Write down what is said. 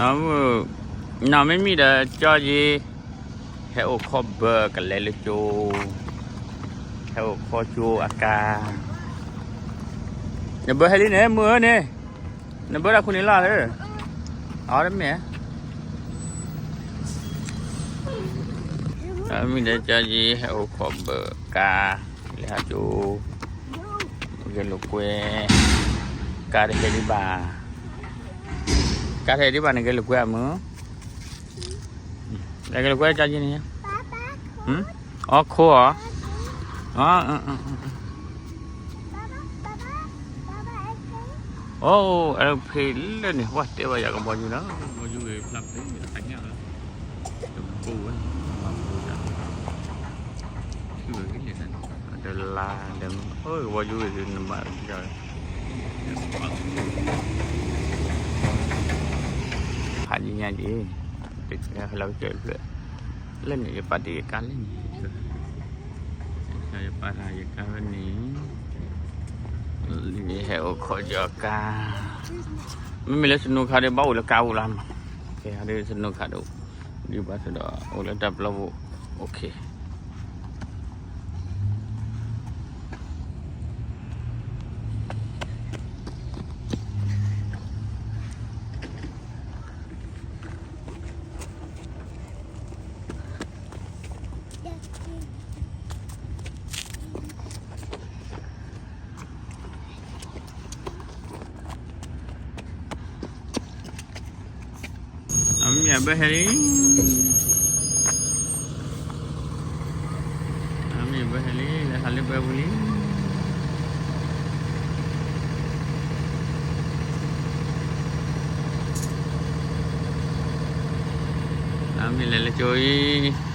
မုၢ်, နီၢ်မ့မ့ၢ်ဒီးကၠီယ့, ဟဲအိၣ်ခိးဘၢကလဲၤလၢကၠိ, ဟဲအိၣ်ခိးကၠိအကါ, နဘၢဟဲလံန့ၣ် မုၢ်ဧၢန့ၣ်, နဘၢတၢ်ခူန့ၣ်လီၤဧၢ, အီတမ့ၢ် မ့ၢ်ဒီးကၠီယ့ ဟဲအိၣ်ခိးဘၢကါ, လဲၤဟးကၠိ, ဂဲၤလိာ်ကွဲ, ကါတဟဲဒံးဘၣ်, ကါတဟဲဒံးဘၣ်န့ၣ် ဂဲၤလိာ်ကွဲအမုၢ်, လဲၤဂဲၤလိာ်ကွဲကၠီယ့န့ၣ်, အီခိအီၤ, အိၣ် အဲၣ်ဖ့လၢန့ၣ် ပှၤတဲဘၣ်ယၤကဘီယူၤလီၤ, ကဘီယူၤဂ့ၤဖျါဖဲန့ၣ် တခါညါလီၤ, တဘိဝဲ, တလါဒီး အိၣ်ကဘီယူၤဂ့ၤနဘၣ်, ဖးယံၤညါက့ၤ, တဟဲလီၤကစၢၢ်ဖျၢၣ်, လၢန့ၣ် ယပာ်တ့ၢ်ယကါလၢန့ၣ်, ယပာ်တ့ၢ်ယကါဝဲန့ၣ်, ဟဲအိၣ်ခိးကၠီကါ, မ့မ့ၢ်လၢ snow ခါဒီး ဘၣ်အိၣ်လၢကါပူၤလီၤနီၤ, ကဲဒီး snow ခါဒီး ဒ်ဘၣ်ဆၣ်ဒီး အိၣ်လၢတၢ်ပျီပူၤ, OK. အမ့ၢ်အဘၢဟဲလံ, အမ့ၢ်အဘၢဟဲလံ လဲၤဟးလၢဘၢပူၤလံ, အမ့ၢ်လဲၤလၢကၠိအံၤ